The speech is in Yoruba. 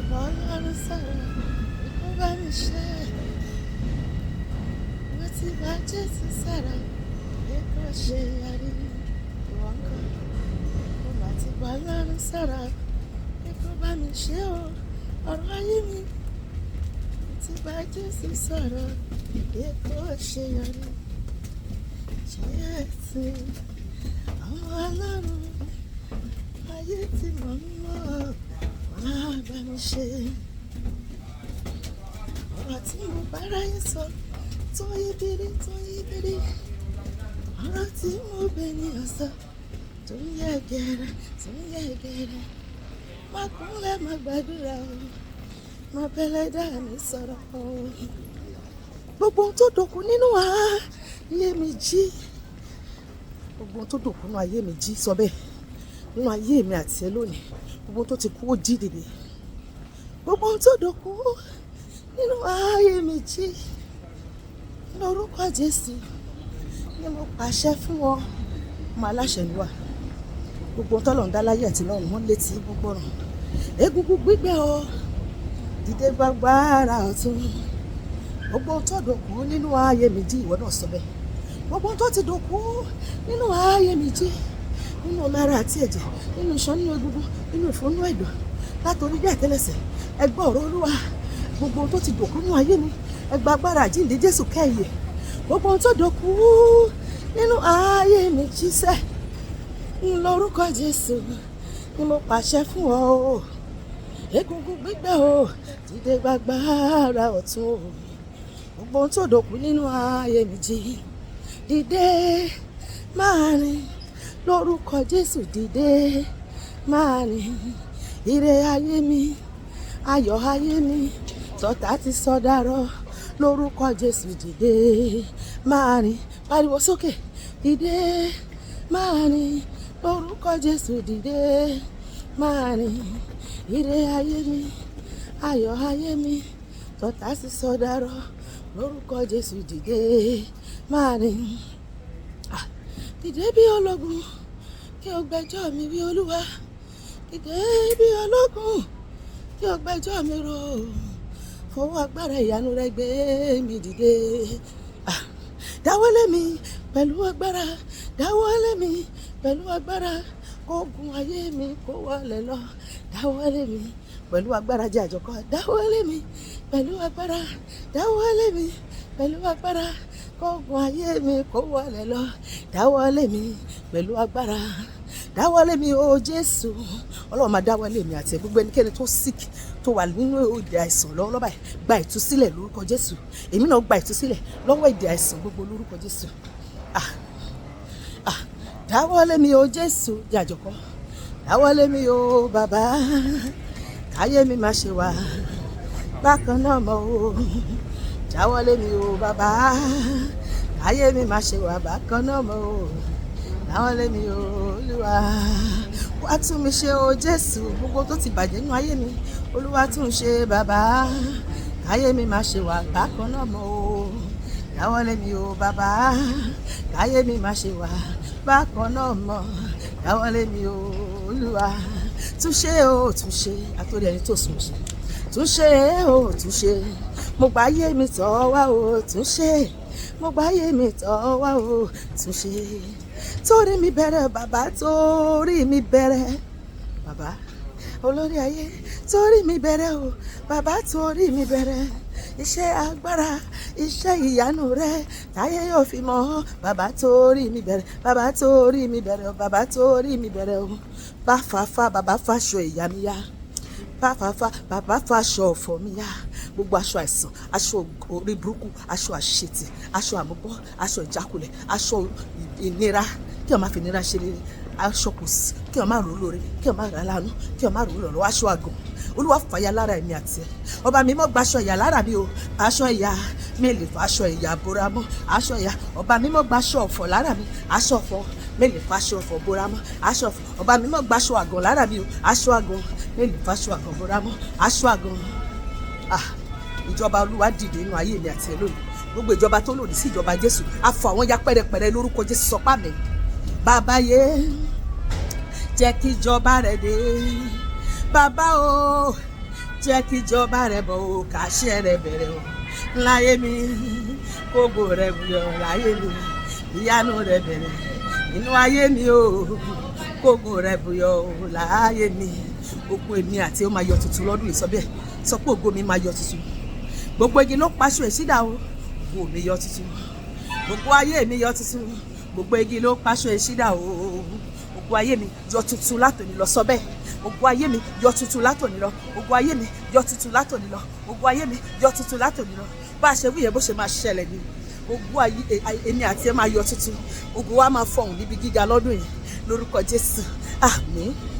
Bá Ọlọ́run sọ̀rọ̀, kó bá mi ṣe. Mo ti bá Jésù sọ̀rọ̀, pé kó ṣe yọrí. Ìwọ ńkọ́? Mo mà ti bá Ọlọ́run sọ̀rọ̀, pé kó bá mi ṣe o. Ọ̀rọ̀ ayé mi. Mo ti bá Jésù sọ̀rọ̀, pé kó ṣe yọrí. Jésù, ọmọ Ọlọ́run, ayé tí mò ń mọ̀, wá bá mi ṣe. Ọ̀rọ̀ tí mo bá ráyé sọ, tó yí bírí, tó yí bírí. Ọ̀rọ̀ tí mo bẹ ní ọ̀sán, tó ń yẹ gẹ̀rẹ́, tó ń yẹ gẹ̀rẹ́. Má kúnlẹ̀, má gbàdúrà o, má bẹ̀lẹ̀ dá mi sọ̀rọ̀ o. Gbogbo ohun tó dòkú nínú ayé mi jí. Gbogbo ohun tó dòkú nínú ayé mi jí, sọ bẹ́ẹ̀. Nínú ayé mi àti ẹ lónìí, gbogbo ohun tó ti kú ó jí dìde. Gbogbo ohun tó dòkú nínú ayé mi jí. Lórúkọ Jésù ni mo pàṣẹ fún ọ. Ọmọ aláṣẹ ni wà. Gbogbo ohun tọ́lọ́run dá láyé àti lọ́run wọ́n létí gbogbo ọ̀run. Egungun gbígbẹ o, dìde gbàgbára ọ̀tún. Gbogbo ohun tó dòkú nínú ayé mi jí, ìwọ náà sọ bẹ́ẹ̀. Gbogbo ohun tó ti dòkú nínú ayé mi jí. Nínú omi ara àti ẹ̀jẹ̀, nínú iṣan, nínú egungun, nínú ìfun, nínú ẹ̀dọ̀, látorí dé àtẹ́lẹsẹ̀. Ẹ gbọ́ ọ̀rọ̀ Olúwa. Gbogbo ohun tó ti dòkú nínú ayé mi, ẹ gba agbára àjíǹde Jésù kẹ́yè. Gbogbo ohun tó dòkú nínú ayé mi jí sẹ́. Lórúkọ Jésù ni mo pàṣẹ fún ọ o. Egungun gbígbẹ o, dìde gbàgbára ọ̀tún o. Gbogbo ohun tó dòkú nínú ayé mi jí. Dìde máa rìn lórúkọ Jésù, dìde máa rìn. Ire ayé mi, ayọ̀ ayé mi, tọ́ta ti sọdárọ̀ lórúkọ Jésù, dìde máa rìn. Pariwo sókè, dìde máa rìn lórúkọ Jésù, dìde máa rìn. Ire ayé mi, ayọ̀ ayé mi, tọ́ta ti sọdárọ̀ lórúkọ Jésù, dìde máa rìn. Ah, dìde bí ológun kí o gbẹ́jọ́ mi wí Olúwa. Dìde bí ológun kí o gbẹ́jọ́ mi rò. Fọwọ́ agbára ìyanu rẹ gbé mi dìde. Ah, dáwọ́lé mi pẹ̀lú agbára, dáwọ́lé mi pẹ̀lú agbára, kó gun ayé mi kó wọlé lọ. Dáwọ́lé mi pẹ̀lú agbára jẹ́ àjọkọ́. Dáwọ́lé mi pẹ̀lú agbára, dáwọ́lé mi pẹ̀lú agbára, kó gun ayé mi kó wọlé lọ. Dáwọ́lé mi pẹ̀lú agbára. Dáwọ́lé mi o Jésù. Ọlọ́run máa dáwọ́lé mi àti gbogbo ẹnikẹ́ni tó sick, tó wà nínú ìdè àìsàn lọ́wọ́lọ́wọ́ báyìí, gba ìtúsílẹ̀ lórúkọ Jésù. Èmi náà gba ìtúsílẹ̀ lọ́wọ́ ìdè àìsàn gbogbo lórúkọ Jésù. Ah, ah, dáwọ́lé mi o Jésù jẹ́ àjọkọ́. Dáwọ́lé mi o bàbá, káyé mi má ṣe wà bákan náà mọ́ o. Dáwọ́lé mi o bàbá, káyé mi má ṣe wà bákan náà mọ́ o. Dáwọ́lé mi o Olúwa. Wá tún mi ṣe o Jésù, gbogbo tó ti bàjẹ́ nínú ayé mi, Olúwa tún ṣe bàbá, káyé mi má ṣe wà bákan náà mọ́ o. Dáwọ́lé mi o bàbá, káyé mi má ṣe wà bákan náà mọ́. Dáwọ́lé mi o Olúwa. Túnṣe o, túnṣe, àtòrí ẹni tó sùn ṣe. Túnṣe o, túnṣe. Mo gbà ayé mi tọ̀ wá o, túnṣe. Mo gbà ayé mi tọ̀ wá o, túnṣe. Torí mi bẹ̀rẹ̀ bàbá, torí mi bẹ̀rẹ̀ bàbá, olórí ayé, torí mi bẹ̀rẹ̀ o bàbá, torí mi bẹ̀rẹ̀ iṣẹ́ agbára, iṣẹ́ ìyanu rẹ táyé yóò fi mọ̀ ọ́. Bàbá, torí mi bẹ̀rẹ̀, bàbá, torí mi bẹ̀rẹ̀ o, bàbá, torí mi bẹ̀rẹ̀ o. Bá fàáfà bàbá, fàṣọ ìyá mi yá, fàfàfà bàbá, fàṣọ ọ̀fọ̀ mi yá. Gbogbo aṣọ àìsàn, aṣọ orí burúkú, aṣọ àṣetì, aṣọ àmúbọ́, aṣọ ìjákulẹ̀, aṣọ ìnira, kí wọ́n máa fi ìnira ṣe rere, aṣọ kò sí, kí wọ́n máa rò ó lóore, kí wọ́n máa rà á láàánú, kí wọ́n máa rò ó lọ́rọ̀, aṣọ àgàn, Olúwa fàya lára ẹ̀mí àti ẹ̀. Ọba mi mọ́ gba aṣọ ìyà lára mi o. Aṣọ ìyà mi lè fa aṣọ ìyà bora mọ́. Aṣọ ìyà, ọba mi mọ́ gba aṣọ ọ̀fọ̀ lára mi. Aṣọ ọ̀fọ̀ mi lè fa aṣọ ọ̀fọ̀ bora mọ́. Aṣọ ọ̀fọ̀, ọba mi mọ́ gba aṣọ àgàn lára mi o. Aṣọ àgàn mi lè fa aṣọ àgàn bora mọ́. Aṣọ àgàn. Ah, ìjọba Olúwa dìde nínú ayé mi àti ẹ lónìí. Gbogbo ìjọba tó lòdì sí ìjọba Jésù, á fọ àwọn ya pẹ́rẹpẹ̀rẹ lórúkọ Jésù. Sọpá mi bàbá yé, jẹ́ kí ìjọba rẹ̀ dé, bàbá o. Jẹ́ kí ìjọba rẹ̀ bọ̀ o, kàṣẹ rẹ̀ bẹ̀rẹ̀ o láyé mi, kógo rẹ̀ buyọ̀ láyé mi, ìyanu rẹ̀ bẹ̀rẹ̀ nínú ayé mi o, kógo rẹ̀ buyọ̀ o láyé mi. Ògo èmi àti ó máa yọ tuntun lọ́dún yìí. Sọ bẹ́ẹ̀, sọ pé ògo mi máa yọ tuntun. Gbogbo igi ló paṣọ ìṣídà o, ògo mi yọ tuntun, gbogbo ayé mi yọ tuntun. Gbogbo igi ló paṣọ ìṣídà o, ògo ayé mi yọ tuntun látòní lọ. Sọ bẹ́ẹ̀, ògo ayé mi yọ tuntun látòní lọ, ògo ayé mi yọ tuntun látòní lọ, ògo ayé mi yọ tuntun látòní lọ. Bá a ṣe wí yẹn, bó ṣe máa ṣẹlẹ̀ ni. Ògo ayé èmi àti ẹ máa yọ tuntun, ògo wa máa fọhùn níbi gíga lọ́dún yìí lórúkọ Jésù, àmín.